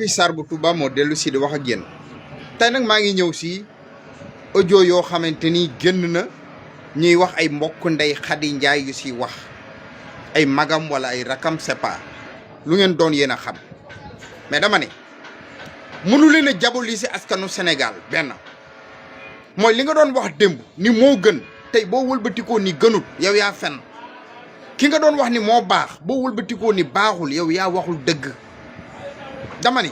depuis Sarr bu Touba moo dellu si di wax ak yéen tey nag maa ngi ñëw si audio yoo xamante ni génn na ñuy wax ay mbokk ndey Khady Ndiaye yu si wax ay magam wala ay rakam c'est pas lu ngeen doon yéen a xam mais dama ne mënu leen a diaboliser askanu Sénégal benn mooy li nga doon wax démb ni moo gën tey boo wëlbatikoo ni gënut yow yaa fen ki nga doon wax ni moo baax boo wëlbatikoo ni baaxul yow yaa waxul dëgg dama ni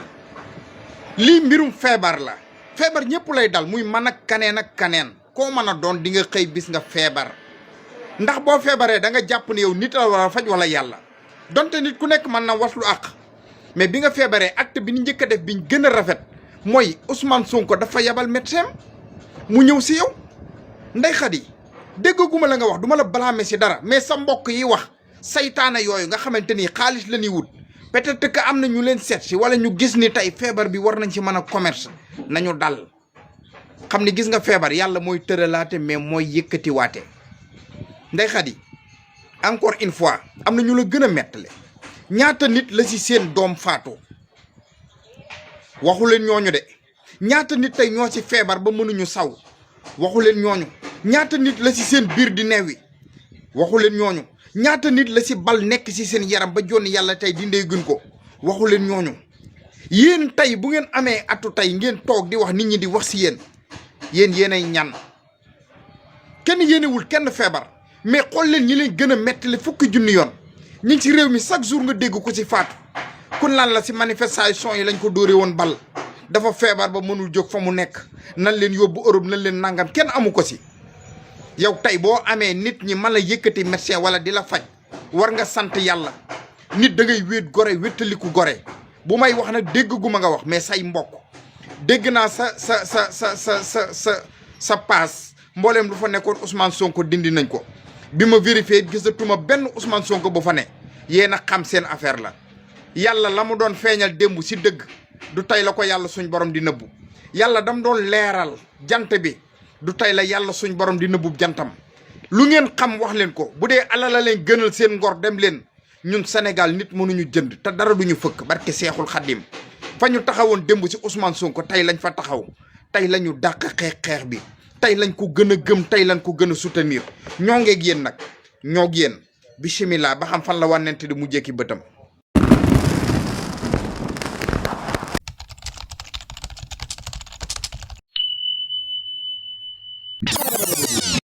lii mbirum feebar la feebar ñëpp lay dal muy man ak kaneen koo mën a doon di nga xëy bis nga feebar ndax boo feebaree da nga jàpp ne yow nit la war a faj wala yàlla donte nit ku nekk mën na waslu àq mais bi nga feebaree acte bi ni njëkk a def biñ gën a rafet mooy Ousmane Sonko dafa yabal médecin mu ñëw si yow Ndeye Khady déggaguma la nga wax duma la blâmer si dara mais sa mbokk yi wax saytaane yooyu nga xamante ni xaalis la ñuy wut peut-être que am na ñu leen seet si wala ñu gis ni tey feebar bi war nañ ci mën a commerce nañu dal xam ni gis nga feebar yàlla mooy tëralaate mais mooy yëkkatiwaate Ndeye Khady encore une fois am na ñu la gën a mettale ñaata nit la si seen doom faatu waxu leen ñooñu de ñaata nit tey ñoo ci feebar ba mënuñu saw waxu leen ñooñu ñaata nit la si seen biir di newi waxu leen ñooñu ñaata nit la si bal nekk si seen yaram ba jonni yàlla tey dindee gën ko waxu leen ñooñu yéen tey bu ngeen amee atu tey ngeen toog di wax nit ñi di wax si yéen yéenay ñan kenn yéenewul kenn feebar mais xool leen ñi leen gën a mettale fukki junni yoon ñi ngi si réew mi chaque jour nga dégg ko si faatu kun lan la si manifestation yi lañ ko dóore woon bal dafa feebar ba mënul jóg fa mu nekk nan leen yóbbu Europe nan leen nangam kenn amu ko si yow tey boo amee nit ñi mën a yëkkati médecin wala di la faj war nga sant yàlla nit da ngay wéet gore wéttaliku gore bu may wax nag dégg gu ma nga wax mais say mbokk dégg naa sa paas mbooleem lu fa nekkoon Ousmane Sonko dindi nañ ko bi ma vérifié gisatuma benn Ousmane Sonko bu fa ne yéen a xam seen affaire la yàlla la mu doon feeñal démb si dëgg du tey la ko yàlla suñ borom di nëbbu yàlla dam doon leeral jant bi du tey la yàlla suñ borom di nëbbu jantam lu ngeen xam wax leen ko bu dee ala la leen gënal seen ngor dem leen ñun Sénégal nit mënuñu jënd te dara duñu fëkk barke Seexul Xaddim fa ñu taxawoon démb si Ousmane Sonko tey lañ fa taxaw tey la ñu dàq xeex bi tey lañ ko gën a gëm tey lañ ko gën a soutenir ñoo ngeeg yéen nag ñoo yéen bismillah ba xam fan la wànnente di mu jekki bëtam